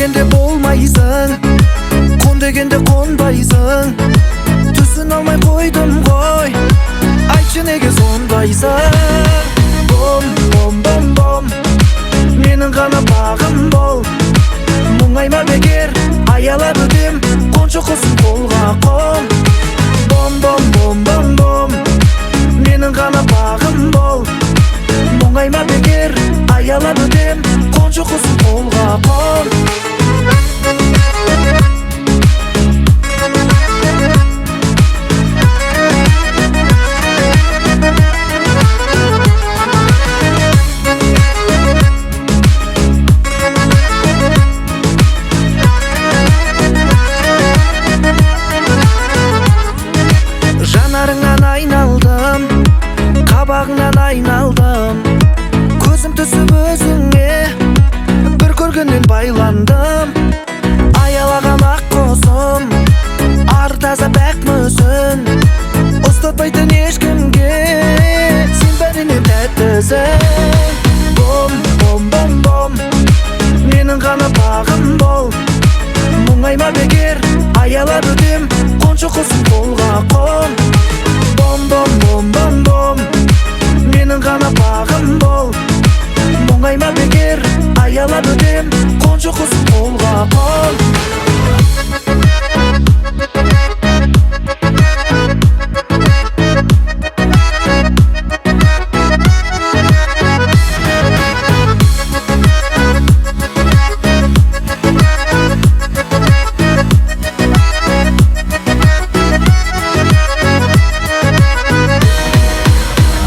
Дегенде болмайсың, қон дегенде қонбайсың. Түсін алмай қойдым ғой, айтшы неге сондайсың? Бом, бом, бом, бом, менің ғана бағым бол. Мұңайма бекер, аялап өтем, қоншы құсым қолға қон. Бом, бом, бом, бом, бом, менің ғана бағым бол. Мұңайма бекер, аялап өтем, қоншы құсым қолға қон. Жанарыңнан айналдым, қабағыңнан айналдым. Көзім түсіп өзіңе, бір көргеннен байландым. Аялаған ақ құсым, ар таза пәк мүсін. Ұстатпайтын ешкімге, сен бәрінен тәттісің. Бом, бом, бом, бом, менің ғана бағым бол. Мұңайма бекер, аялап өтем, қоншы құсым қолға қон. Бом, бом, бом, бом, бом, менің ғана бағым бол. Мұңайма бекер, аялап өтем, қоншы құсым қолға қон.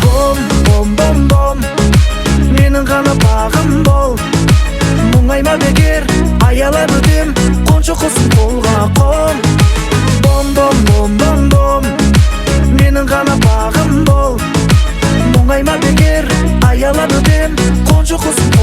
Бом, бом, бом, бом, менің ғана бағым бол. Мұңайма бекер, аялап өтем, қоншы құсым қолға қон. Бом, бом, бом, бом, бом, менің ғана бағым бол. Мұңайма бекер, аялап өтем, қоншы құсым